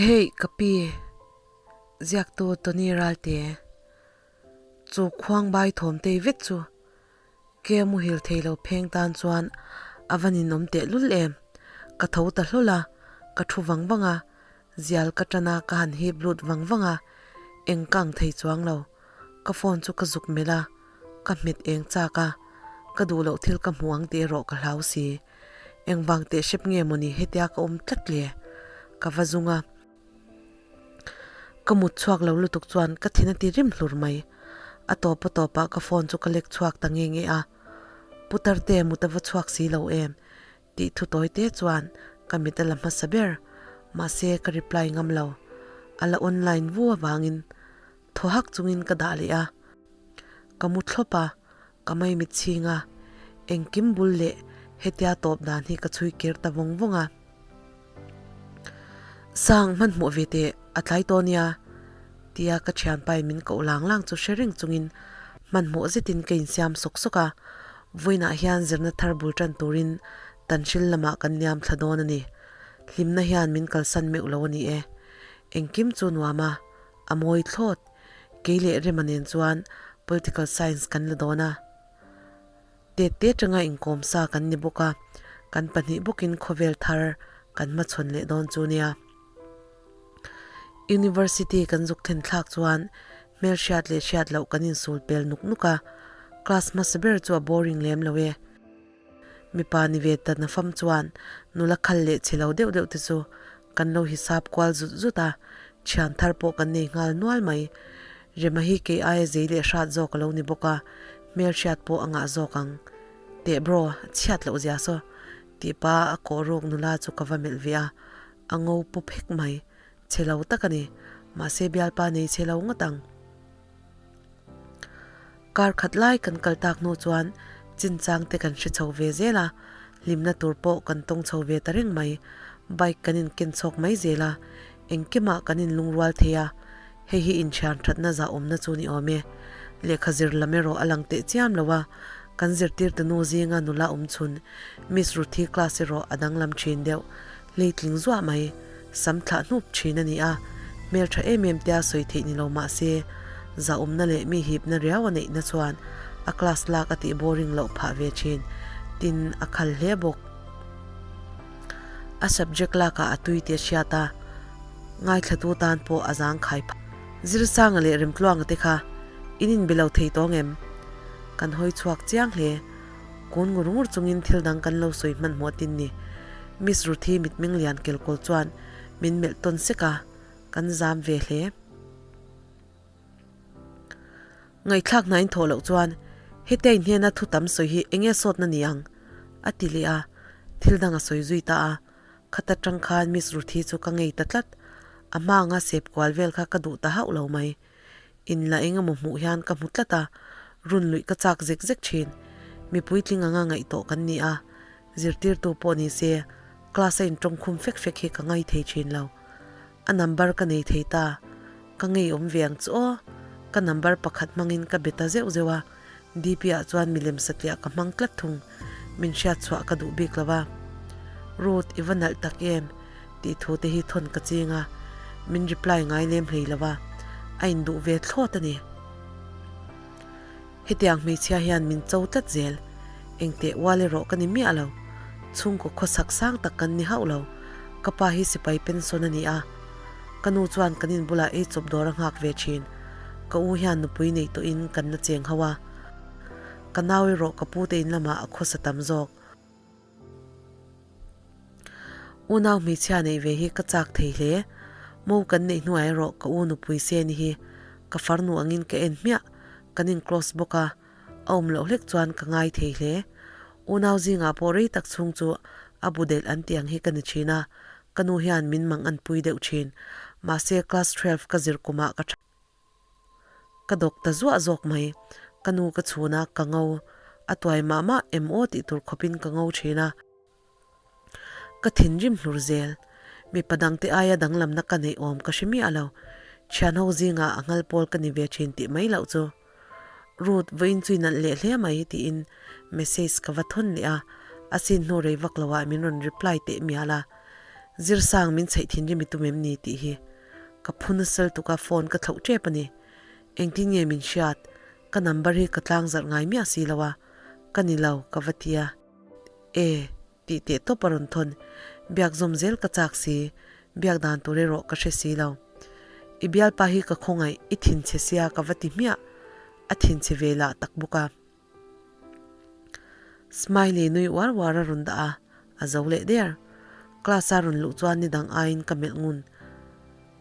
Hey ka pi, ziaktu Tony Ralte chu khuang bai thawm tei vet chu ke muhil thei lo pheng tan chuan a va ninawm tehlul em. Ka tho ta hlawl a, ka thu vang vang a, zial ka tan a ka han hip lut vang vang a, eng ka ang thei chuang lo. Ka phone chu ka zuk melh a, ka hmet eng chak a, ka duh loh thil ka hmu ang tih erawh ka hlau si. Engvang teh hrep nge mawni hetia ka awm tlat le? Ka va zung a. Ka mut chhuak lo lutuk chuan ka thin a ti rim hlur mai. A tawp a tawpah ka phone chu ka lek chhuak ta nge nge a. Putar te mut a va chhuak si lo em? Tih thu tawi te chuan ka mit a la hmasa ber. Mahse ka reply ngam lo. A la online vu avangin thaw hak chungin ka dah leh a. Ka mu thlawp a, ka maimit chhing a, engkim bul leh hetia tawp dan hi ka chhui kir ta vawng vawng a. Sang hmanhmawh ve teh a tlai tawh nia tia ka thianpa in min koh lang lang chu hre reng chungin hmanhmawh zetin ka insiam sawk sawk a, vawiinah hian zirna thar bul tan turin tanhril lamah kan liam thla dawn a ni. Hlimna hian min kalsan meuh lo a ni e. Engkim chu nuam a, a mawi thlawt. Kei leh Rema nen chuan Political Science kan la dawn a. Tet te atanga inkawm sa kan ni bawk a, kan pahnih bawkin khawvel thar kan hmachhawn leh dawn chu nia. University kan zuk thlen thlak chuan hmelhriat leh hriat loh kan insul pel nuk nuk a, class hmasa ber chu a boring lem lo e. Mipa ni ve ta nafam chuan nula khal leh chhe lo deuh deuh te chu kan lo hisap kual zut zut a, thian thar pawh kan nei nghal nual mai. Rema hi kei aia zei leh hrat zawk a lo ni bawk a, hmelhriat pawh a ngah zawk ang. Teh bro, chhiat loh zia saw, tih pa a kawh ruk nula chu ka va melh ve a, a ngo pu phek mai. Chhe lo tak a ni, mahse bialpa nei chhe lo ngawt ang. Kar khat lai kan kal tak hnu chuan chinchang te kan hre chho ve zel a, hlimna tur pawh kan tawng chho ve ta reng mai. Bike kan inken chhawk mai zel a, engkimah kan inlungrual thei a, hei hi inthian thatna zahawmna chu ni awm e. Lehkha zir lam erawh a lang teh chiam lo a, kan zirtirtu nu zinga nula awm chhun Miss Ruthi class erawh a danglam thin deuh, hleitling zuah mai. Sam thlah hnup thin a ni a, hmeltha em em tia sawi theih ni lo mah se, zahawmna leh mi hipna riau a neihna chuan a class lak a tih boring loh phah ve thin, tin a khal hle bawk. A subject lakah a tui tih a hriat a, ngaithlatu tan pawh a zang khai phah. Zirsanga leh Remtluanga te kha in inbe lo thei tawng em? Kan hawi chhuak chiang hle. Kun ngur ngur chungin thil dang kan lo sawi hmanhmawh tin ni. Miss Ruthi mitming lian kelkawl chuan min melh tawn sek a, kan zam ve hle. Ngaihthlak hnain thawh loh chuan hetia in hnena thu tam sawi hi enge sawtna ni ang? a ti leh a, thil dang a sawi zui ta a. Khata tang khan Miss Ruthi chu ka ngei ta tlat. A hma anga sep kual vel kha ka duh ta hauh lo mai. In la eng emaw hmuh hian ka hmu tlat a, run luih ka chak zek zek thin. Mi puitling anga ngaih tawh kan ni a, zirtirtu pawh ni se class a intawng khum fek fek hi ka ngai thei thin lo. A number ka nei thei ta, ka ngeiawm ve ang chu aw. Ka number pakhat hmangin ka be ta zeuh zeuh a, DP ah chuan milem satliah ka hmang tlat thung, min hriat chhuah ka duh bik lo a. Ruth, i va nalh tak em? tih thu te hi thawn ka ching a, min reply ngai lem hlei lo a, a induh ve thlawt a ni. Hetiang hmeichhia hian min cho tlat zel, engteh ual erawh ka ni miah lo, chhungkaw khawsak sang tak kan ni hauh lo, ka pa hi sipai pension a ni a, ka nu chuan kan in bulah ei chawp dawr a nghak ve thin, ka u hian nupui nei tawhin kan la cheng ho a, ka nau erawh ka pu te in lamah a khawsa tam zawk. Unau hmeichhia neih ve hi ka chak thei hle. Mo kan neih hnuah erawh ka u nupui Seni hi ka farnu angin ka en hmiah, kan in close bawk a, a awm loh hlek chuan ka ngai thei hle. Unau zingah pawh rei tak chhung chu a bu delh an tih ang hi ka ni thin a, ka nu hian min mang an pui deuh thin. Mahse class twelve ka zir kumah ka Ka dawk ta zuah zawk mai. Ka nu ka chhun a, ka ngo. A tuai mah mah em aw tih tur khawpin ka ngo thin a. Ka thinrim hlur zel. Mipa dangte aia danglamna ka neih awm ka hre miah lo. Thianho zingah a nghal pawl ka ni ve thin tih mai loh chu. Ruth, vawiin chu i nalh leh hle mai tiin message ka va thawn leh a. A sin hnu rei vak loah min rawn reply teh mial a. Zirsang min chheih thinrim i tum em ni tih hi ka phu nasal tuk a phone ka thlauh tep a ni. Engtin nge min hriat? Ka number hi ka tlang zarh ngai miah si lo a, ka ni lo ka va ti a. E, tih teh tawp a rawn thawn. Biak zawm zel ka chak si, biak dan tur erawh ka hre si lo. I bialpa hi ka khawngaih, i thinchhe sia ka va ti hmiah, a thinchhe ve lah tak bawk a. Smiley nui uar uar a rawn dah a, a zo leh der. Class a rawn luh chuan ni dang aiin ka melh ngun.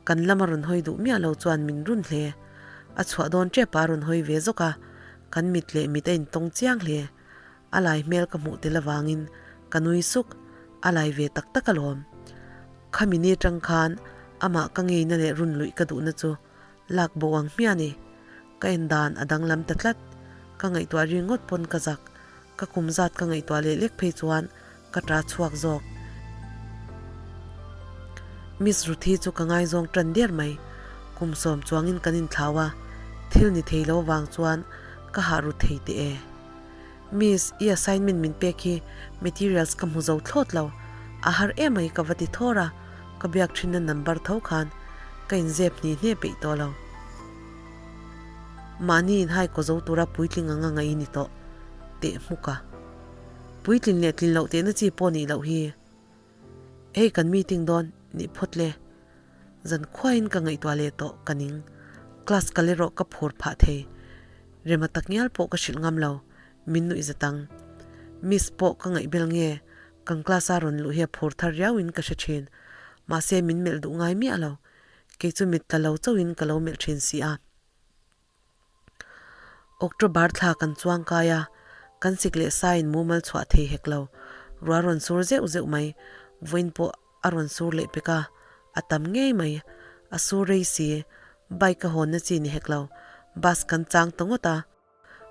Kan lama rawn hawi duh miah lo chuan min run hle. A chhuah dawn tep a rawn hawi ve zawk a, kan mit leh mit a intawng chiang hle. A lai hmel ka hmuh tel avangin ka nui suk, a lai ve tak tak alawm. Khami ni atang khan amah ka ngeina leh run luih ka duhna chu Lak bo ang hmiah ni. Ka en dan a danglam ta tlat. Ka ngaihtuah ri ngawt pawn ka zak. Ka kum zat ka ngaihtuah leh lek phei chuan ka ta chhuak zawk. Miss Ruthi chu ka ngaizawng tan der mai. Kum sawm chuangin kan inthlau a, thil ni thei lo vang chuan ka hah ru thei teh e. Miss, i assignment min pek hi materials ka hmu zo thlawt lo. A har emai ka va ti thawr a, ka biak thinna number tho khan ka inzep hni hne peih tawh lo. Mahni inhai kaw zo tura puitling anga ngaih i ni tawh teh hmuk a. Puitlin leh tlin loh tehna chi pawh nih loh hi. Hei kan meeting dawn nih phawt le. Zan khuaiin ka ngaihtuah leh tawh ka ning. Class kal erawh ka phur phah thei. Rema tak ngial pawh ka hrilh ngam lo, min nuih zat ang. Miss pawh ka ngaihbel nge, kan class a rawn luh hi a phur thar riau in ka hre thin. Mahse min melh duh ngai miah lo. Kei chu mit tla lo chauhin ka lo melh thin si a. October thla kan chuang kai a, kan sik leh saiin mumal chhuah thei hek lo. Ruah rawn sur zeuh zeuh mai, vawiin pawh a rawn sur leh pek a, a tam ngei mai. A sur rei si, bike a hawnna chi ni hek lo. Bus kan chang ta ngawt a,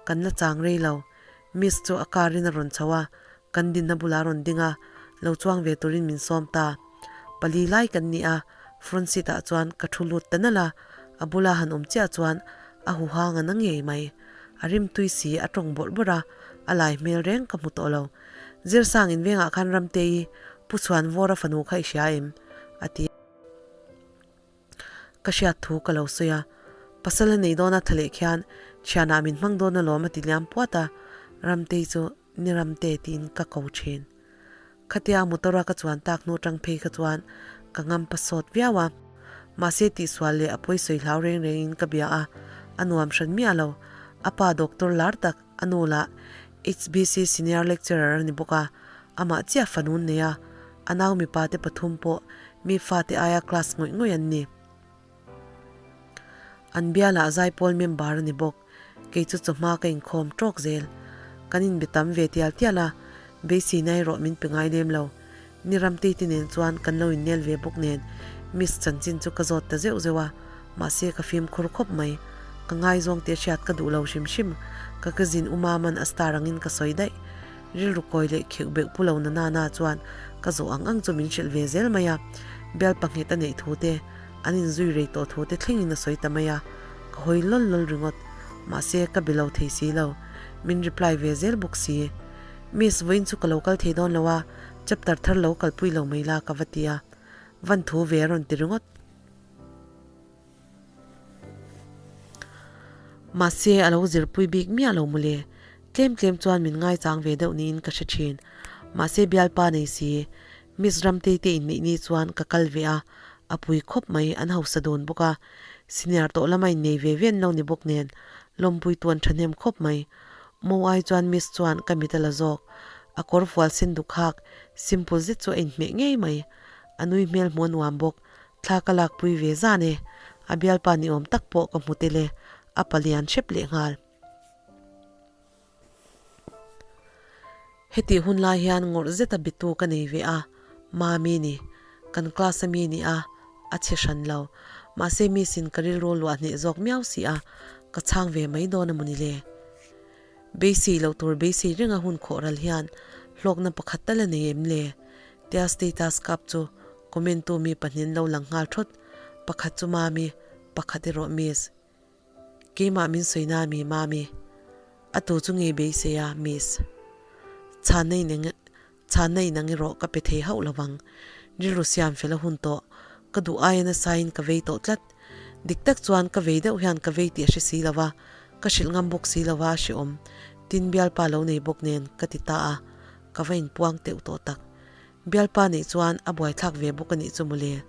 kan la chang rei lo. Miss chu a car in a rawn chho a, kan dinna bulah a rawn ding a, lo chuang ve turin min sawm ta. Pali lai kan ni a, front seat ah chuan ka thu lut ta nalh a, a bula han awm chiah chuan a huhang a na ngei mai. A rim tui si a tawng bawrh bawrh a, a lai hmel reng ka hmu tawh lo. Zirsang in vengah khan Ramtei Pu Chhuanvawra fanu kha i hria em? a ti a. Ka hriat thu ka lo sawi a, pasal a nei dawn a thaleh khian thianah min hmang dawn alawm a ti liam puat a, Ramtei chu ni Ramte tiin ka ko thin. Khatia motor a ka chuan tak hnu tang phei kha chuan ka ngam pa sawt viau a, mahse tihsual leh a pawi sawi hlau reng rengin ka bia a, a nuam hran miah lo. A pa doctor lar tak, a nu lah HBC senior lecturer a ni bawk a, amah chiah fanun nei a, a nau mipa te pathum pawh mi fate aia class ngawih ngawih an ni. An bialah Zaipawl member a ni bawk. Kei chu chawhma ka inkhawm tawk zel. Kan inbe tam ve tial tial a, beiseina erawh min pe ngai lem lo. Ni Ramtei te nen chuan kan lo innel ve bawk nen Miss chanchin chu ka zawt ta zeuh zeuh a, mahse ka fimkhur khawp mai. Ka ngaizawng tih a hriat ka duh lo hrim hrim. Ka cousin U Maman a star angin ka sawi daih. Rilru kawi leh kheuh beuh pu lo na na na chuan ka zawh ang ang chu min hrilh ve zel mai a, bial pahnghet a neih thu te, an inzui rei tawh thu te thlengin a sawi ta mai a, ka hawi lawl lawl ringawt. Mahse, ka be lo thei si lo. Min reply ve zel bawk si. Miss, vawiin chu ka lo kal thei dawn lo a, chapter thar lo kalpui lo mai la ka va ti a. Van thu ve a rawn ti ringawt. Mahse, a lo zirpui bik miah lo mawle. Tlem tlem chuan min ngaichang ve deuh niin ka hre thin. Mahse, bialpa nei si, Miss Ramtei te inneih ni chuan ka kal ve a, a pui khawp mai, an hausa dawn bawk a. Senior tawh lama innei ve ve an lo ni bawk nen, lawmpui tu an thahnem khawp mai. Mo ai chuan Miss chuan ka mit a la zawk. A kawr fual sen duk hak, simple zet chu a inhmeh ngei mai. A nui hmel hmuh a nuam bawk. Thla ka lakpui ve zan e. A bialpa ni awm tak pawh ka hmu tel e, a palian hrep lehnghal. Hetih hun lai hian ngawrh zeta bitu ka nei ve a, Mami ni. Kan class a mi ni a, a chhe hran lo. Mahse miss in ka rilru luah hneh zawk miau si a, ka chhang ve mai dawn a maw ni le. Beisei loh tur beisei renga hun khawh ral hian hlawkna pakhat tal a nei em le? Tia status kap chu comment tu mi pahnin lo lang nghal thawt, pakhat chu Mami, pakhat erawh miss. Keimah min sawi na mi Mami? A tu chu ngei beisei a Miss. Chhanna in eng chhanna in ang erawh ka pe thei hauh lo vang. Rilru siam fel a hun tawh. Ka duh aia nasain ka vei tawh tlat. Dik tak chuan ka vei deuh hian ka vei tih a hre si lo va, ka hrilh ngam bawk si lo va a hreawm. Tin bialpa lo nei bawk nen ka ti ta a, ka va inpuang teuh tawh tak. Bialpa neih chuan a buaithlak ve bawk a nih chu mawle.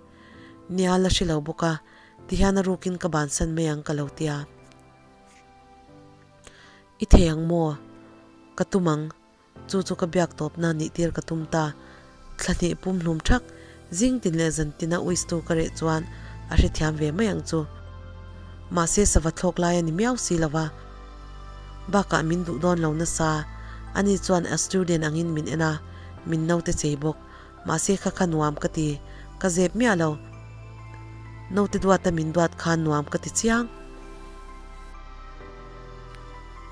Nia la hre lo bawk a, tihian a rukin ka bansan mai ang ka lo tia. I thei ang maw? Ka tum ang. Chu chu ka biak tawpna nih tir ka tum ta. Thla hnih pum hlum thak, zing tin leh zan tina uistu ka reh chuan a hrethiam ve mai ang chu. Mahse sava thlawk lai a ni miau si lo va. Bakah min duh dawn lo nasa. Ani chuan a student angin min en a, min naute chei bawk. Mahse kha kha nuam ka ti, ka zep miah lo. Naute duata min duat khan nuam ka ti chiang.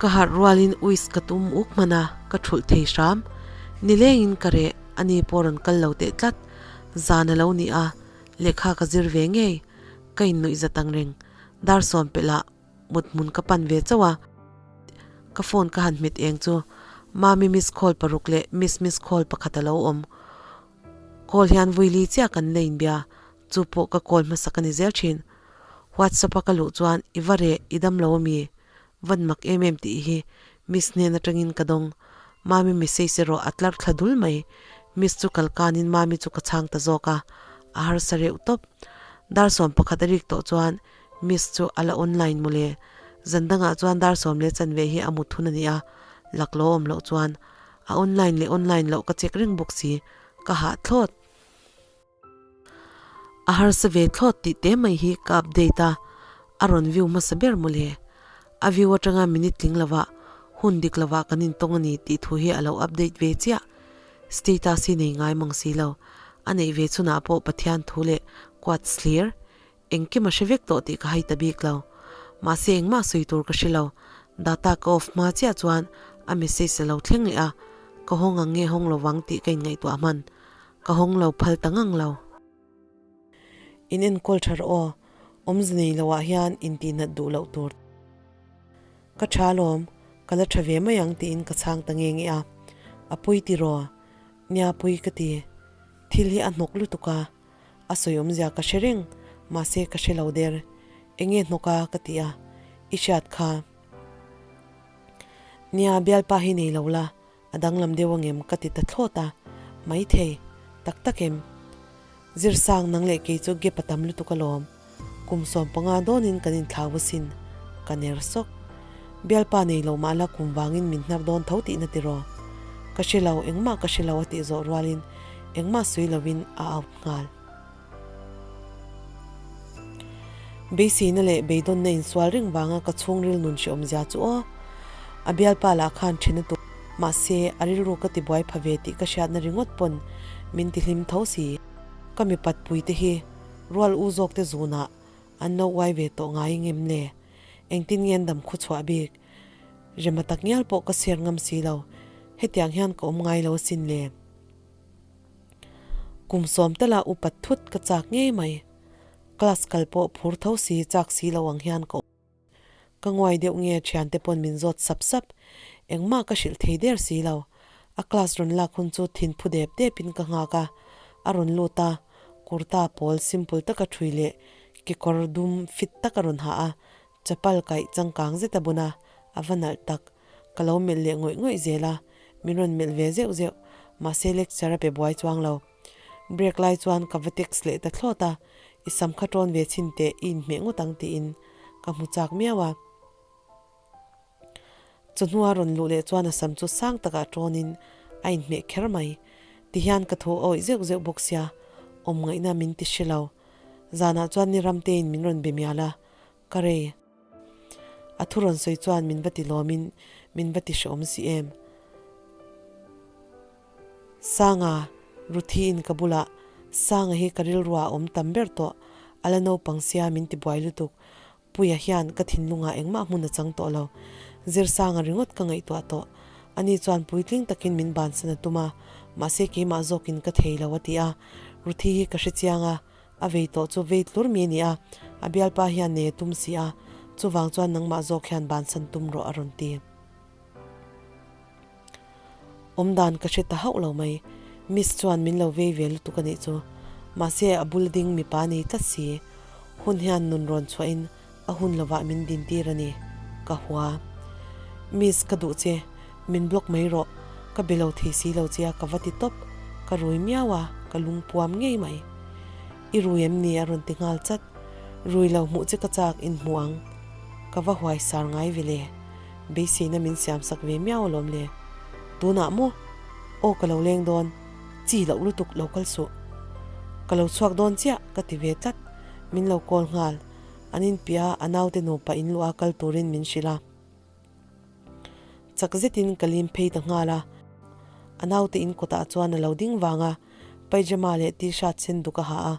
Ka harh rualin uis ka tum uk hman a, ka thulh thei hram. Nilengin ka reh, ani pawh rawn kal lo teh tlat. Zan a lo ni a, lehkha ka zir ve ngei. Ka innuih zat ang reng. Dar sawm pelh ah mut hmun ka pan ve chauh a. Ka phone ka han hmet eng chu Mami miss call paruk leh Miss miss call pakhat a lo awm. Call hian vuili chiah kan la inbia, chu pawh ka call hmasak a ni zel thin. WhatsApp a ka luh chuan i va reh, i dam lo ami? Van mak em em tih hi Miss hnen atangin ka dawng. Mami message erawh a tlar thla dul mai. Miss chu kal kanin Mami chu ka chhang ta zawk a, a harsa reuh tawp. Dar 11 a rik tawh chuan Miss chu a la online mawle. Zan dangah chuan dar 10 15 hi a mut hun a ni a, lak lo awm loh chuan a online leh online loh ka check reng bawk si, ka hah thlawt. A harsa ve thlawt tih te mai hi ka update a, a rawn view hmasa ber mawle. A view atanga minute tling lovah hun dik lovah kan intawng a ni tih thu hi a lo update ve chiah. Status hi nei ngai mang si lo. A neih ve chhunah pawh Pathian thu leh quotes thlir Engkim a hre vek tawh tih ka hai ta bik lo. Mahse engmah sawi tur ka hre lo. Data ka off hma chiah chuan a message a lo thleng leh a, ka hawng ang nge hawng lovang tih ka inngaihtuah hman. Ka hawng lo phal ta ngang lo. In enkawl tha rawh aw, awmze nei lo ah hian intihnat duh loh tur. Ka tha alawm, ka la tha ve mai ang tiin ka chhang ta nge nge a. A pawi tiraw? Nia pawi ka ti. Thil hi a hnawk lutuk a. A sawi awmzia ka hre reng, mahse ka hre lo der. Enge hnawk a? ka ti a, I hriat kha. Nia, bialpa hi nei lo la, a danglam deuh angem ka ti ta thlawt a, maithei, tak tak em? Zirsang nang leh kei chu gap a tam lutuk alawm. Kum 15 dawnin kan inthlau asin, ka ner sawk. Bialpa nei lo mahla kum vangin min hnar dawn tho tihna tiraw? Ka hre lo, engmah ka hre lo a tih zawh rualin engmah sawi lovin a out nghal. Beiseina leh beidawnna insual reng vanga ka chhungril nun hreawmzia chu aw. A bialpa lah khan then a tum. Mahse, a rilru ka tibuai pha ve tih ka hriatna ringawt pawn min tihlim tho si. Ka mipat puite hi Rual u zawk te zunah an lo uai ve tawh ngai ngem le? Engtin nge an dam khaw chhuah bik? Rema tak ngial pawh ka share ngam si lo, hetiang hian ka awm ngai lo asin le. Kum sawm tala upat thut ka chak ngei mai. Class kal pawh phur tho si chak si lo ang hian ka awm. Ka nguai deuh nge thiante pawn min zawt sap sap. Engmah ka hrilh thei der si lo. A class rawn lak hun chu thin phu dep dep in ka nghak a. A rawn lut a, kurta pawl simple taka thui leh kekawr dum fit tak a rawn ha a, chapal kaih changkang zet a bun a, a va nalh tak. Ka lo melh leh ngawih ngawih zel a, min rawn melh ve zeuh zeuh. Mahse lecture a pe buai chuang lo. Break lai chuan ka va text leh ta thlawt a, i sam kha tawn ve chhin teh i inhmeh ngawt ang tiin ka hmu chak miau a. Chawhnua rawn luh leh chuan a sam chu sang takah tawnin a inhmeh kher mai. Tihian ka tho awih zeuh zeuh bawk sia, awm ngaihna min ti hre lo. Zanah chuan ni ramtein min rawn be mial a, ka rei. A thu rawn sawi chuan min va ti lawmin min va ti hreawm si em. Sanga, Ruthiin ka bulah, Sanga hi ka rilruah a awm tam ber tawh, a la naupang sia min ti buai lutuk. Puia hian ka thinlungah engmah hmun a chang tawh lo. Zirsanga ringawt ka ngaihtuah tawh. Ani chuan puitling takin min bansan a tum a, mahse keimah zawkin ka thei lo a ti a. Ruthi hi ka hre chiang a, a vei tawh chu vei tlur mi a ni a, a bialpa hian nei a tum si a, chuvang chuan nangmah zawk hian bansan tum rawh a rawn ti. Awm dan ka hre ta hauh lo mai. Miss chuan min lo vei ve lutuk a nih chu. Mahse a bula ding mipa nei tlat si. Hun hian nun rawn chhuahin a hun lovah min dintir a ni. Ka hua. Miss ka duh che, min block mai rawh, ka be lo thei si lo che a ka va ti tawp, ka rui miau a, ka lung puam ngei mai. I rui em ni a rawn ti nghal chat. Rui lo hmuh che ka chak inhmu ang. Ka va huai sar ngai ve le. Beiseina min siam sak ve miau alawm le. Tunah maw? Aw ka lo leng dawn. Chi loh lutuk lo kal suh. Ka lo chhuak dawn chiah ka ti ve tlat. Min lo call nghal. An inpiah a, a naute nupa inluah a kal turin min hrilh a. Chak zetin ka lim phei ta nghal a. A naute in kawtah chuan a lo ding vang a, pyjama leh t-shirt sen duk a ha a.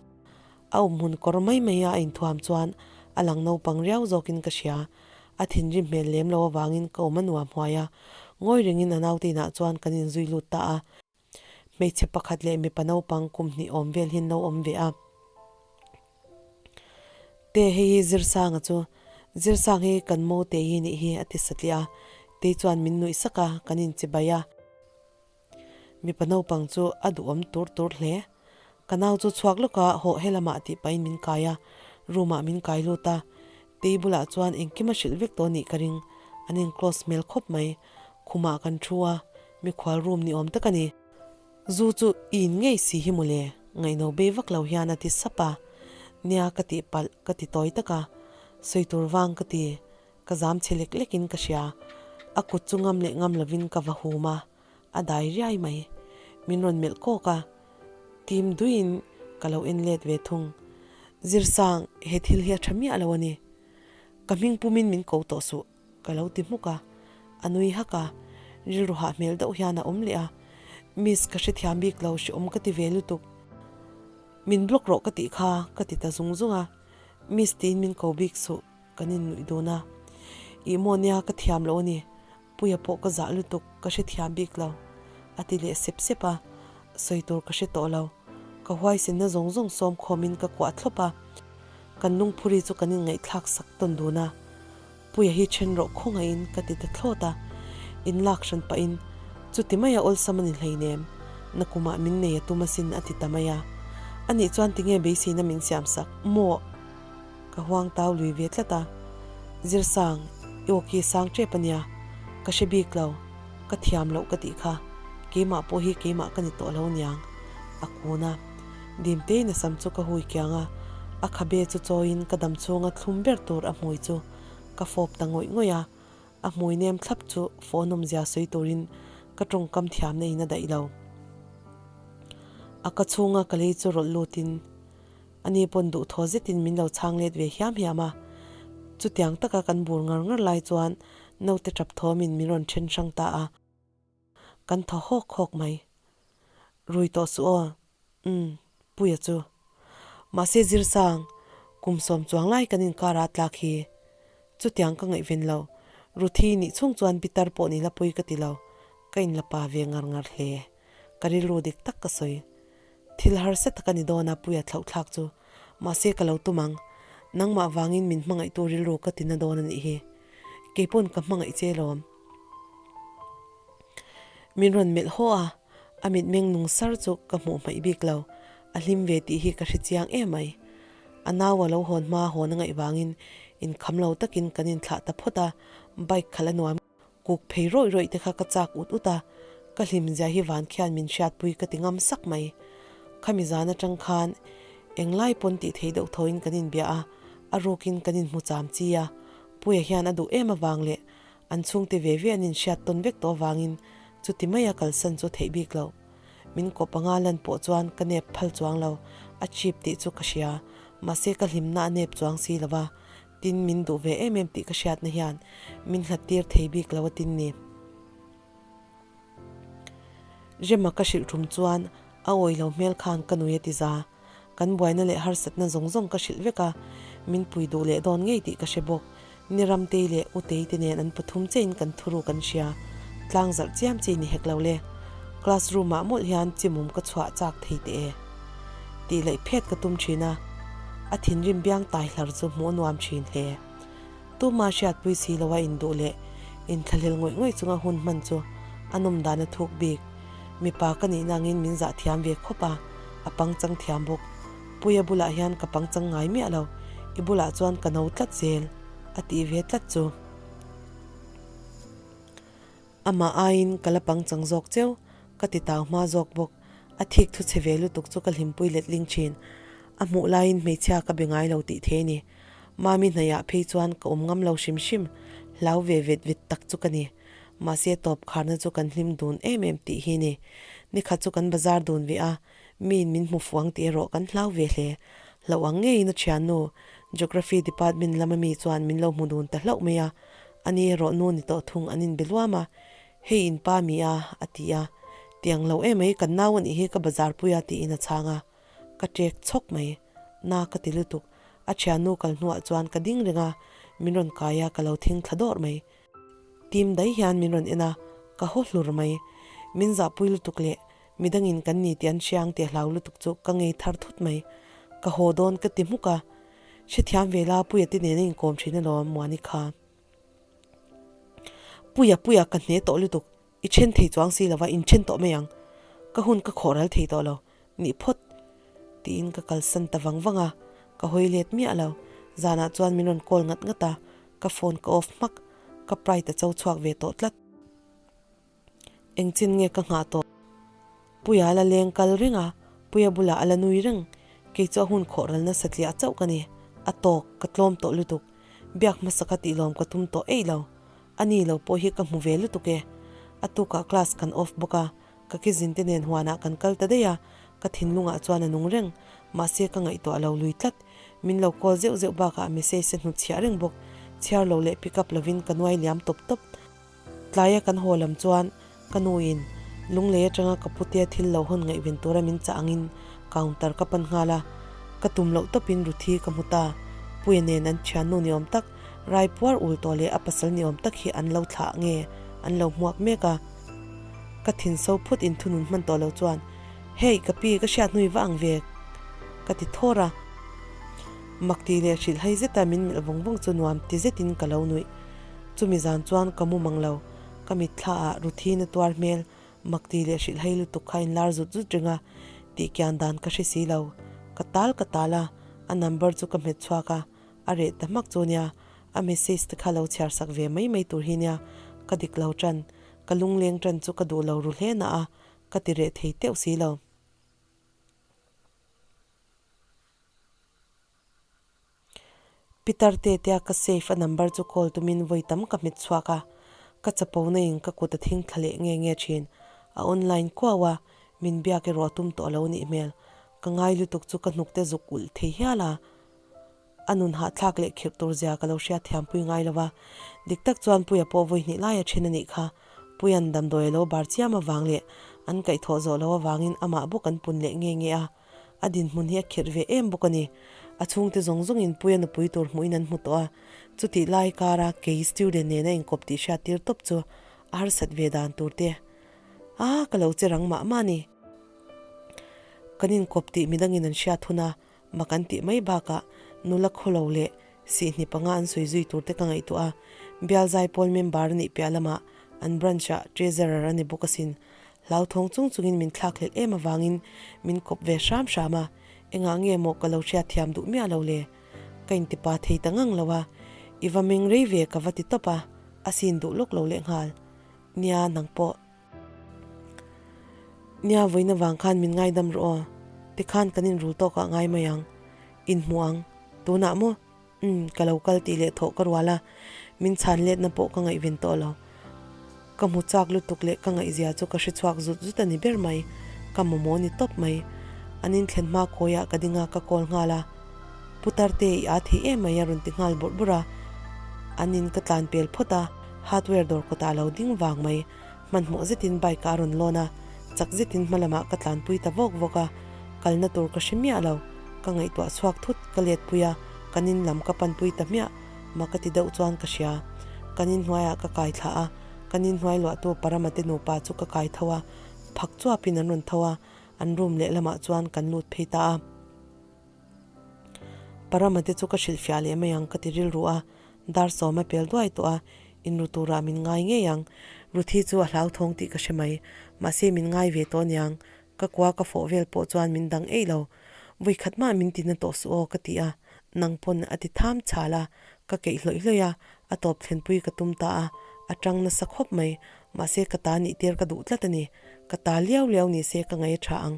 A awmhmun kawr mai mai a a inthuam chuan a lang naupang riau zawkin ka hria. A thinrim hmel lem lo avangin ka awm a nuam huai a. Ngawi rengin a naute inah chuan kan inzui lut ta a. Hmeichhe pakhat leh mipa naupang kum hnih awm vel hian lo awm ve a. Te hei hi Zirsanga chu, Zirsang hi kan mo te hi nih hi a ti satliah a, tei chuan min nuih sak a, kan inchibai a. Mipa naupang chu a duhawm tur tur hle. Ka nau chu chhuak lawk a, hawh he lamah tih pahin min kai a, room ah min kai lut a. Tei bulah chuan engkim a hrilh vek tawh nih ka ring, an in close hmel khawp mai. Khumah kan thu a, mikhual room ni awm tak a ni. Zu chu i in ngei si hi mawle, ngaihno bei vak lo hian a ti sap a. Nia ka tih palh ka ti tawi tak a, sawi tur vang ka ti, ka zam chhe lek lek in ka hria. A kut chu ngam leh ngam lovin ka va hum a, a dai riai mai. Min rawn melh kawk a, tim duiin ka lo en let ve thung. Zirsang, he thil hi a tha miah lo a ni. Ka hming pumin min ko tawh suh. Ka lo ti hmuk a, a nui hak a, rilru hah hmel deuh hian a awm leh a, Miss ka hrethiam bik lo hreawm ka ti ve lutuk, min block rawh ka tih kha ka ti ta zung zung a, Miss tiin min ko bik suh kan innuih dun a, Ih maw nia ka thiam loh a ni, Puia pawh ka zah lutuk ka hrethiam bik lo a ti leh sep sep a, sawi tur ka hre tawh lo, ka huaisinna zawng zawng sawm khawmin ka kuah thlawp a, kan lungphuri chu kan inngaihthlak sak tawn dun a. Puia hi then rawh khawngaihin ka ti ta thlawt a, in lak hran pahin chuti maia awlsam a ni hleinem, nakumah min nei a tum asin a ti ta mai a. Anih chuan tinge beiseina min siam sak maw? Ka huang tau lui ve tlat a, Zirsang, i aw ki sang tep ania, ka hre bik lo, ka thiam loh ka tih kha, keimah pawh hi keimah ka ni tawh lo niang a kun a. Dimtein a sam chu ka hui kiang a, a khabe chu chawiin ka dam chhunga thlum ber tur a hmui chu ka fawp ta ngawih ngawih a, a hmui nem thlap chu phone awmzia sawi turin ka tawngkam thiamna in a daih lo. A ka chhunga ka lei chu rawlh lutin ani pawn duhthaw zetin min lo chhang let ve hiam hiam a, chutiang taka kan bur ngar ngar lai chuan naute tap thawmin min rawn then hrang ta a. Kan thaw hawk hawk mai. Rui tawh suh aw. Umm, Puia chu. Mahse Zirsang, kum sawm chuang lai kan inkar a tlak hi. Chutiang ka ngaihven lo. Ruthi nih chhung chuan pitar pawh ni la pui ka ti lo. Ka inla pa ve ngar ngar hle. Ka rilru dik tak ka sawi. Thil harsa tak a ni dawn a Puia thlauh thlak chu. Mahse ka lo tum ang. Nangmah vangin min hmangaihtu rilru ka ti na dawn a nih hi. Keipawn ka hmangaih che lawm. Min rawn melh haw a, a mitmeng nung sar chu ka hmuh hmaih bik lo. A hlim ve tih hi ka hre chiang em mai. A nau a lo hawn hma hawn a ngaih vangin inkham lo takin kan inthlah ta phawt a, bike khalh a nuam kuk phei rawih rawih te kha ka chak ut ut a, ka hlim zia hi van khian min hriatpui ka ti ngam sak mai. Khami zan atang khan englai pawn tih thei deuh thoin kan inbia a, a rukin kan inhmu cham chi a, Puia hian a duh em avang leh An chhungte ve ve an inhriat tawn vek tawh avangin chuti maia kalsan chu theih bik lo. Min kawp anga lan pawh chuan ka nep phal chuang lo, a cheap tih chu ka hria, mahse ka hlimna a nep chuang si lo va, tin min duh ve em em tih ka hriatna hian min hlat tir thei bik lo a tin ni. Rema ka hrilh tum chuan a awih lo hmel khan ka nui a ti za. Kan buaina leh harsatna zawng zawng ka hrilh vek a, min pui duh leh dawn ngei tih ka hre bawk. Ni Ramtei leh Utei te nen an pathum chein kan thuru kan hria. Tlang zarh chiam chi ni hek lo le. Class room ah mawlh hian chimawm ka chhuah chak thei teh e. Tih laih phet ka tum thin a, a thinrim biang tai hlar chu hmuh a nuam thin hle. Tuma hriatpui si loa induh leh inthlahlel ngawih ngawih chunga hun hman chu a nawm dan a thuk bik. Mipa ka nih nangin min zah thiam ve khawp a, a pangchang thiam bawk. Puia bulah hian ka pangchang ngai miah lo, i bulah chuan ka no tlat zel, a tih ve tlat chu. Amah aiin ka la pangchang zawk cheu, ka ti tau hma zawk bawk. A thik thu chhe ve lutuk chu ka hlimpui letling thin. A hmuh laiin hmeichhia ka be ngai lo tih thei a ni. Mami hnaihah phei chuan ka awm ngam lo hrim hrim, hlau ve vet vet tak chu ka ni. Mahse tawp kharna chu kan hlim dun em em tih hi ni. Nikhat chu kan bazar dun ve a, miin min hmu fuang tih erawh kan hlau ve hle. Hlauh ang ngeiin a thiannu, Geography department lama mi chuan min lo hmu dun ta hlauh mai a, ani erawh nu ni tawh thung an inbe luam a, Hei in pa mi a, a ti a. Tiang lo emai kan nau anih hi ka bazar pui a tiin a chhang a. Ka ṭek chhawk mai. Na ka ti lutuk. A thiannu kal hnuah chuan ka ding reng a, min rawn kai a, ka lo thing thla dawrh mai. Tim dai hian min rawn en a, ka haw hlur mai. Min zahpui lutuk leh midangin kan ni tih an hriang tih a hlau lutuk chu ka ngei thar thut mai. Ka haw dawn ka ti hmuk a. Hrethiam ve la Puia te nen a inkawm thin alawm Muani kha. Puia Puia ka hne tawh lutuk. I then thei chuang si lova in then tawh mai ang. Ka hun ka khawh ral thei tawh lo. Nih phawt. Tiin ka kalsan ta vang vang a, ka hawi let miah lo. Zanah chuan min rawn call ngat ngat a, ka phone ka off hmak. Ka pride a cho chhuak ve tawh tlat. Engchin nge ka nghah tawh? Puia a la leng kal reng a, Puia bulah a la nui reng. Kei chu a hun khawh ral nasa tliah chauh ka ni. A tawk, ka tlawm tawh lutuk. Biak hmasa ka tihlawm ka tum tawh eih lo. A ni lo pawh hi ka hmu ve lutuk e. A tukah class kan off bawk a, ka kizin te nen huanah kan kal ta daih a, ka thinlungah chuan a nung reng. Mahse ka ngaihtuah lo lui tlat. Min lo call zeuh zeuh bakah message a hnutchhiah reng bawk. Chhiar lo leh pick up lovin ka nuai liam tawp tawp. Tlaia kan haw lam chuan ka nuin Lunglei atanga ka putea thil lo hawn ngaihven tura min chah angin counter ka pan nghal a, ka tum loh tawpin Ruthi ka hmu ta. Puia nen an thiannu ni awm tak, rai puar ul tawh leh a pasal ni awm tak hi an lo thlah nge an lo hmuak mek a. Ka thin so phut in thunun hman tawh lo chuan, Hey, ka pi, ka hriat hnui va ang ve ka ti thawr a. Makti leh hrilhhai zeta min melh vawng vawng chu nuam ti zetin ka lo nuih. Chumi zan chuan ka mu mang lo, ka mitthla ah Ruthina tuar hmel makti leh hrilhhai lutuk kha in lar zut zut reng a, tih kian dan ka hre si lo. Ka tal ka tal a, a number chu ka hmet chhuak a, a reh ta hmak chu nia, a message te kha lo chhiar sak ve mai mai tur hi nia, ka dik lo tan, ka lungleng tan chu ka duh lo ru hle na a, ka ti reh thei teuh si lo. Pitar te tia ka safe a number chu call tumin vawi tam ka hmet chhuak a, ka chapo na in ka kut a thing thla leh nge nge thin. A online kuau a, min biak erawh a tum tawh lo nih hmel. Ka ngai lutuk chu ka hnuk te zuk ulh thei hial a. A nun hahthlak leh khirh tur zia ka lo hriat thiam pui ngai lo va. Dik tak chuan Puia pawh vawi hnih lai a then a nih kha. Puia'n damdawi a lo bar chiam avang leh an kaihthawh zawh loh avangin amah bawk an pun leh nge nge a. A dinhmun hi a khirh ve em bawk a ni. A chhungte zawng zawngin Puia nupui tur hmuhin an hmu tawh a, chutih lai kara kei student nena inkawp tih hriat tir tawp chu a harsat ve dan tur te a ka lo che rang mah mah a ni. Kan inkawp tih midangin an hriat hun a, mak an tih mai bakah nula khawlo leh Sihni panga an sawi zui tur te ka ngaihtuah a, Bial Zaipawl member a nih piah lamah an branch-ah treasurer a ni bawk asin. Hlauthawng chung chungin min thlakhlelh em avangin min kawp ve hram hram a, engah nge maw ka lo hriatthiam duh miah lo le? Ka intipa thei ta ngang lo a, i va meng rei ve ka va ti tawp a, a sin duh lawk lo lehnghal. Nia, nang pawh. Nia, vawiin avang khan min ngaidam rawh aw, tikhan kan inrul tawkah ngai mai ang. Inhmu ang. Tunah maw? Umm, ka lo kal tih leh thawh ka rual a, min chhan letna pawh ka ngaihven tawh lo. Ka hmu chak lutuk leh ka ngaihzia chu ka hre chhuak zut zut a ni ber mai. Ka mamawh ni tawp mai. An inthlen hma khawiah ka ding a, ka call nghal a. Putar te i aa thei em mai a rawn ti nghal bawrh bawrh a. An in ka tlan pel phawt a, hardware dawr kawtah a lo ding vang mai. Hmanhmawh zetin bike ah a rawn lawn a, chak zetin hma lamah ka tlanpui ta vawk vawk a, kalna tur ka hre miah lo, ka ngaihtuah chhuak thut ka letpui a, kan in lam ka panpui ta hmiah, ma ka ti deuh chuan ka hria. Kan in hnuaiah ka kai thlah a, kan in hnuai luahtu Parama te nupa chu ka kai tho a, phak chuapin an rawn tho a, an room lehlamah chuan kan lut phei ta a. Parama te chu ka hrilhfiah leh mai ang ka ti rilru a, dar sawm a pel duai tawh a, inru turah min ngai ngei ang. Ruthi chu a hlauthawng tih ka hre mai, mahse min ngai ve tawh aniang, ka kua ka fawh vel pawh chuan min dang eih lo. Vawikhat mah min tina tawh suh aw ka ti a, nang pawn a ti tham chhal a, ka keih hlawih hlawih a, a tawp thlenpui ka tum ta a, a tang nasa khawp mai, mahse ka ta nih tir ka duh tlat a ni, ka ta liau liau ni se ka ngaih a tha ang.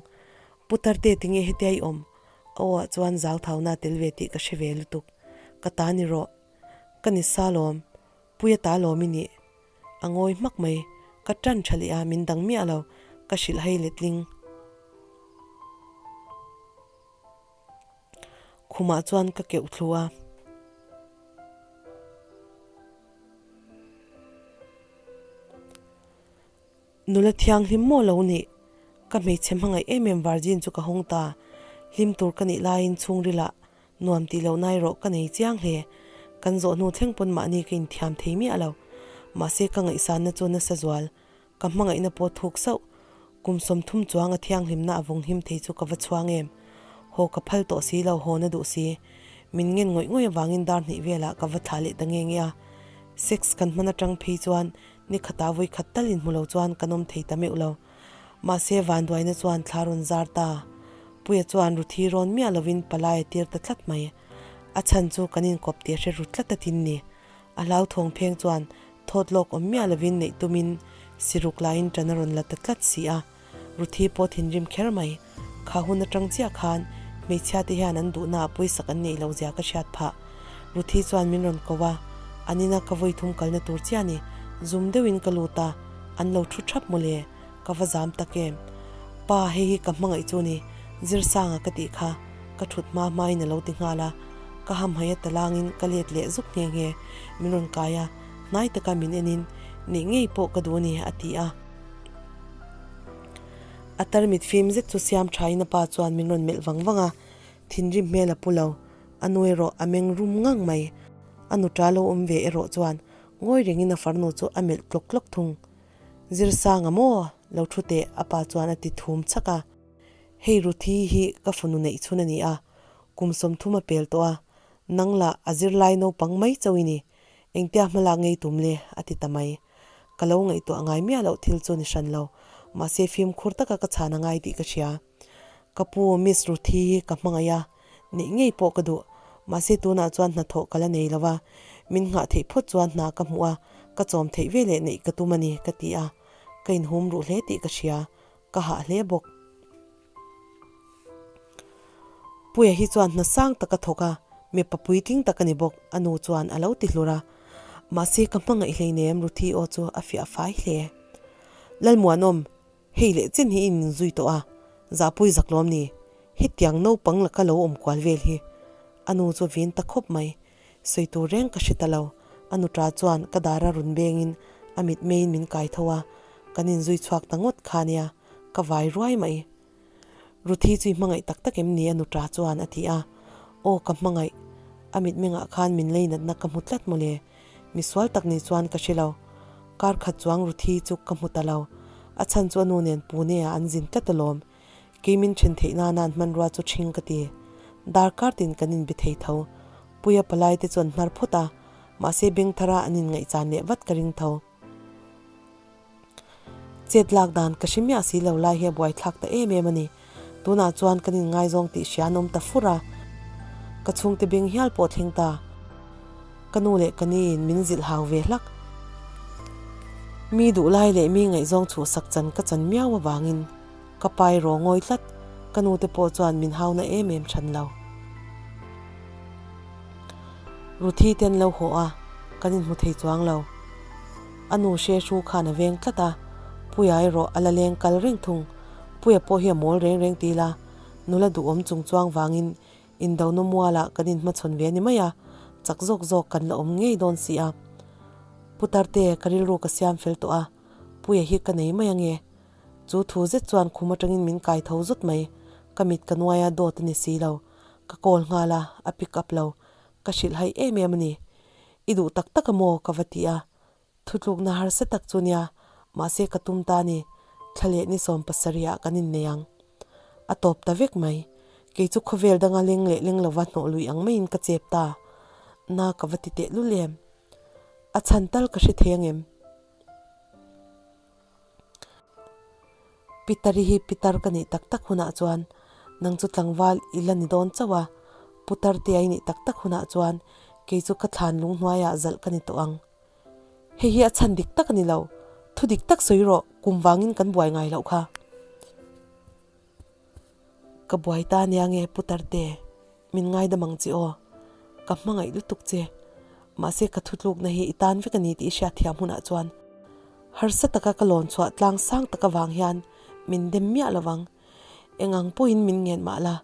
Putarte tinge hetia i awm? A aw ah chuan zau thauna tel ve tih ka hre ve lutuk. Ka ta ni rawh. Ka ni sa lawm. Puia ta lawm i nih. A ngawi hmak mai. Ka tan tha leh a, min dang miah lo. Ka hrilh hai letling. Khumah chuan ka keuh thlu a. Nula thianghlim maw lo nih? Ka hmeichhe hmangaih em em Virgin chu ka hawng ta. Hlim tur ka nih laiin chhungrilah nuam tih loh na erawh ka nei chiang hle. Kan zawh hnu thleng pawn mahni ka inthiam thei miah lo. Mahse ka ngaihsanna chu nasa zual. Ka hmangaihna pawh thuk sauh. Kum 30 chuang a thianghlimna a vawng him thei chu ka va chhuang em. Haw ka phal tawh si lo, haw na duh si. Min ngen ngawih ngawih avangin dar hnih velah ka va thlah leh ta nge nge a. Sex kan hman atang phei chuan Ni khata vawi khat tal inhmu lo chuan kan awm thei ta meuh lo. Mahse vanduaina chuan thla rawn zar ta. Puia chuan Ruthi rawn miah lovin palai a tir ta tlat mai. A chhan chu kan inkawp tih a hre ru tlat a tin ni. A hlauthawng pheng chuan thawt lawk awm miah lovin neih tumin siruk laiin ṭan a rawn la ta tlat si a. Ruthi pawh thinrim kher mai. Kha hun atang chiah khan hmeichhia te hian an duhna ah pawisak an neih loh zia ka hriat phah. Ruthi chuan min rawn ko a, an ina ka vawi thum kalna tur chiah ni. Zum deuhin ka lut a, an lo thu thap mawle, ka va zam tak em. Pa, hei hi ka hmangaih chu ni, Zirsanga ka tih kha, ka thut hma hmain a lo ti nghal a. Ka hamhaih a talangin ka let leh zuk nghe nghe. Min rawn kai a, hnai taka min enin, Neih ngei pawh ka duh a ni, a ti a. A tarmit fim zet chu siam thain a pa chuan min rawn melh vang vang a, thinrim hmel a pu lo. A nu erawh a meng rum ngang mai. A nu ta lo awm ve erawh chuan ngawi rengin a farnu chu a melh tlawk tlawk thung. Zirsanga maw? Lo thu teh a pa chuan a ti thum chhak a. Hei Ruthi hi ka fanu neih chhun a ni a, kum 30 a pel tawh a, nang lah a zirlai naupang mai chauh i ni. Engtia hmalak ngei tum le? a ti ta mai. Ka lo ngaihtuah ngai miah loh thil chu ni hran lo, mahse fimkhur taka ka chhan a ngai tih ka hria. Ka pu Miss Ruthi hi ka hmangaih a, neih ngei pawh ka duh. Mahse tunah chuan hnathawh ka la nei lo va, min nghah theih phawt chuan hna ka hmuh a, ka chawm theih ve leh neih ka tum a ni, ka ti a. Ka inhum ruh hle tih ka hria, ka hah hle bawk. Puia hi chuan hna sang tak a thawk a, mipa puitling tak a ni bawk, a nu chuan a lo ti hlur a. Mahse ka hmangaih hleinem Ruthi aw chu a fiah fai hle. Lalmuanawm, hei leh chin hi in inzui tawh a, zahpui zak lawm ni, hetiang naupang laka lo awm kual vel hi. A nu chu vin ta khawp mai, sawi tur reng ka hre ta lo. A nu ta chuan ka dara run bengin a mitmeiin min kai tho a, kan inzui chhuak ta ngawt kha nia. Ka vai ruai mai. Ruthi chu i hmangaih tak tak em ni? A nuta chuan a ti a. Aw ka hmangaih. A mitmengah khan min leinatna ka hmu tlat mawle. Misual tak ni chuan ka hre lo. Kar khat chuang Ruthi chu ka hmu ta lo. A chhan chu a nu nen Pune ah an zin tlat alawm. Kei min then theih nana an hmanrua chu ṭhing ka ti. Darkar tin kan inbe thei tho. Puia palai te chu an hnar phawt a. Mahse bengthara an inngaihchan leh vat ka ring tho. Chet lak dan ka hre miah si lo lai hi a buaithlak ta em em a ni. Tunah chuan kan inngaizawng tih hria an awm ta fur a, ka chhungte beng hial pawh thleng ta. Ka nu leh ka niin min zilh hau ve hlak. Mi duh lai leh mi ngaihzawng chhuhsak chan ka chan miau avangin ka pai raw ngawi tlat, ka nute pawh chuan min hauna em em hran lo. Ruthi te an lo haw a, kan inhmu thei chuang lo. A nu hre hru khan a veng tlat a, Puia erawh a la leng kal reng thung. Puia pawh hi a mawl reng reng ti ila, nula duhawm chung chuang vangin indona mualah kan inhmachhawn ve a ni mai a, chak zawk zawk kan la awm ngei dawn si a. Putarte, ka rilru ka siam fel tawh a, Puia hi ka nei mai ange. Chu thu zet chuan khum atangin min kai tho zut mai, ka mit ka nuai a dawt a ni si lo. Ka call nghal a, a pick up lo. Ka hrilh hai em em a ni. I duh tak tak a maw? ka va ti a. Thutlukna harsa tak chu nia, mahse ka tum ta ni, thla leh ni 70 ah kan innei ang. A tawp ta vek mai. Kei chu khawvel danga leng leh leng lova hnawh lui ang maiin ka chep ta. Na ka va ti tehlul em. A chhan tal ka hre thei angem? Pitari hi pitar ka nih tak tak hunah chuan. Nang chu tlangval i la ni dawn chauh a, putar te a i nih tak tak hunah chuan kei chu ka thlan lung hnuaiah zalh ka ni tawh ang. Hei hi a chhan dik tak a ni lo, thu dik tak sawi rawh, kum vangin kan buai ngai loh kha. Ka buai ta nia nge putar te, min ngaidam ang che aw, ka hmangaih lutuk che, mahse ka thutlukna hi i tan vek a ni tih i hriatthiam hunah chuan harsa taka ka lawn chhuah tlang sang tak avang hian min dem miah lo vang. Eng ang pawhin min ngen mah la,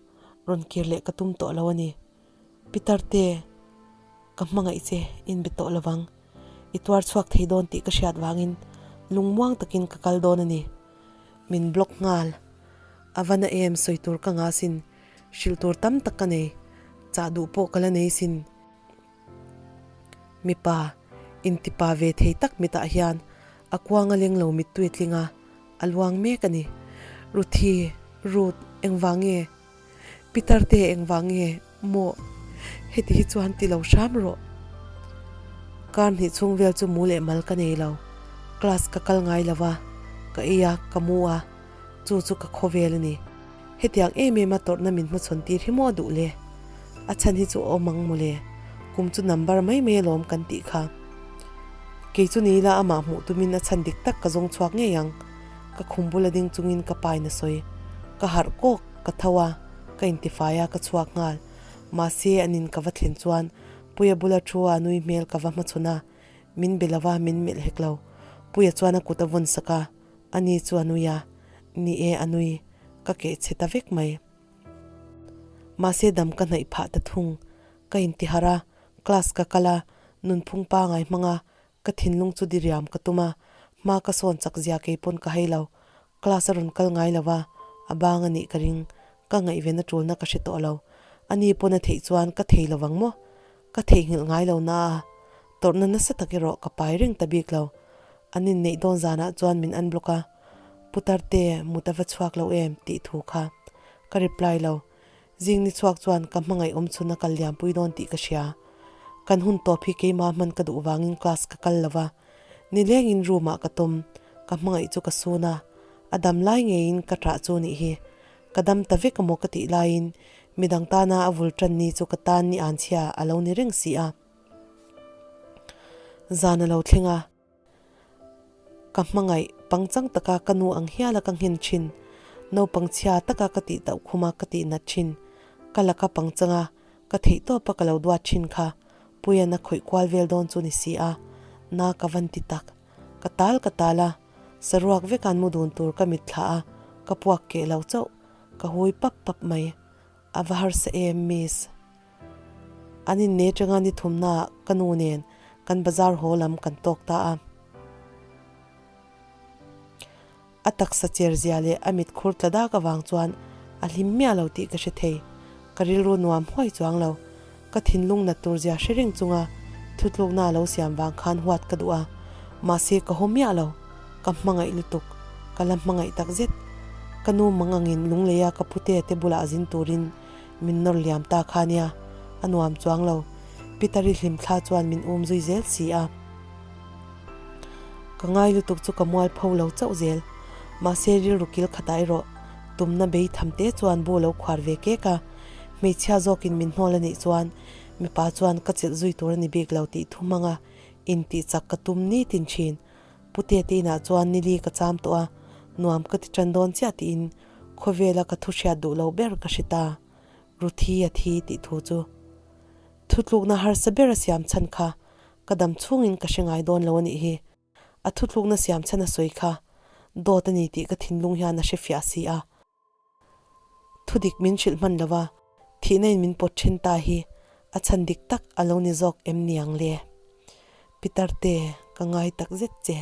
rawn kir leh ka tum tawh lo a ni. Pitar te, ka hmangaih che in be tawh lo vang. I tuar chhuak thei dawn tih ka hriat vangin lungmuang takin ka kal dawn a ni. Min block nghal. A va na em sawi tur ka ngah sin, hrilh tur tam tak ka nei, chah duh pawh ka la nei sin. Mipa, intipa ve thei tak mitah hian a kuang a leng lo mittui tling a, a luang mek a ni. Ruthi, Ruth, engvang nge? Pitar te engvang nge maw? Heti hi chuan ti lo hram rawh. Kar hnih chhung vel chu mu leh mal ka nei lo. Class ka kal ngai lo va, ka ei a, ka mu a, chu chu ka khaw vel a ni. Hetiang em em a tawrhna min hmachhawn tir hi maw a duh le? A chhan hi chu a awm ang mawle, kum chu number mai mai alawm kan tih kha. Kei chu ni ila amah hmuh tumin a chhan dik tak ka zawng chhuak ngei ang. Ka khum bula ding chungin ka pain a sawi. Ka harh kawk, ka tho a, ka intifai a, ka chhuak nghal. Mahse an in ka va thlen chuan Puia bula thu a nui hmel ka va hmachhawn a, min be lo va, min melh hek lo. Puia chuan a kut a vawn sak a, ani chu a nui a, ni e a nui, ka keh chhe ta vek mai. Mahse dam ka hnaih phah ta thung, ka intiharh a, class ka kal a, nunphung pangai hmang a, Ka thinlung chu diriam ka tum a, hma ka sawn chak zia kei pawn ka hei lo. Class a rawn kal ngai lo va, a bang a nih ka ring. Ka ngaihven a tulna ka hre tawh lo. Ani pawn a theih chuan ka thei lovang maw? Ka theihnghilh ngai lo na a, tawrhna nasa tak erawh ka pai reng ta bik lo. An inneih dawn zanah chuan min unblock a, Putar te, mut a va chhuak lo em? tih thu kha ka reply lo. Zing ni chhuak chuan ka hmangaih awm chhun a kal liampui dawn tih ka hria. Kan hun tawp hi keimah hman ka duh vangin class ka kal lo va, nilengin room ah ka tawm, ka hmangaih chu ka sun a, a dam lai ngeiin ka ṭah chu nih hi. Ka dam ta vek amaw ka tih laiin midang tana a vul ṭan ni chu ka tan ni anchhia a lo ni reng si a. Zan a lo thleng a. Ka hmangaih pangchang taka ka nu ang hiala ka nghen thin, naupang chhia taka ka tih tauh khuma ka tih nat thin, ka laka pangchanga ka theih tawpa ka lo duat thin kha Puian a khawih kual vel dawn chu ni si a, na ka van ti tak. Ka tal ka tal a, saruak veka'n mu dun tur ka mitthla a, ka puak keh lo chauh, ka hui pap pap mai. A va harsa em, Miss. An inne atanga ni thumnaah ka nu nen kan bazar haw lam kan tawk ta a. A taksa cher zia leh a mit khur tla dak avang chuan a hlim miah lo tih ka hre thei. Ka rilru nuam huai chuang lo. Ka thinlung nat tur zia hre reng chunga thutlukna a lo siam vang khan huat ka duh a. Mahse ka haw miah lo. Ka hmangaih lutuk. Ka la hmangaih takzet. Ka nu mang angin lungleia ka pute te bulah zin turin Min nawr liam ta kha nia, a nuam chuang lo. Peter-i hlim thla chuan min um zui zel si a. Ka ngai lutuk chu ka mual pho lo chauh zel. Mahse rilru kil khatah erawh tumna bei tham te chuan bu lo khuar ve kek a. Hmeichhia zawkin min hnawl a nih chuan mipa chuan ka chelh zui tur a ni bik lo tih thu hmanga intih chak ka tum nitin thin. Pute te inah chuan nili ka cham tawh a, nuam ka ti tan dawn chiah tiin Khawvela ka thu hriat duh lo ber ka hre ta, Ruthi a thi tih thu chu. Thutlukna harsa ber a siam chhan kha ka dam chhungin ka hre ngai dawn lo a nih hi. A thutlukna siam chhan a sawi kha dawt a ni tih ka thinlung hian a hre fiah si a. Thudik min hrilh hman lo va, thihna in min pawt then ta hi a chhan dik tak a lo ni zawk em niang le? Pitar te, ka ngai tak zet che.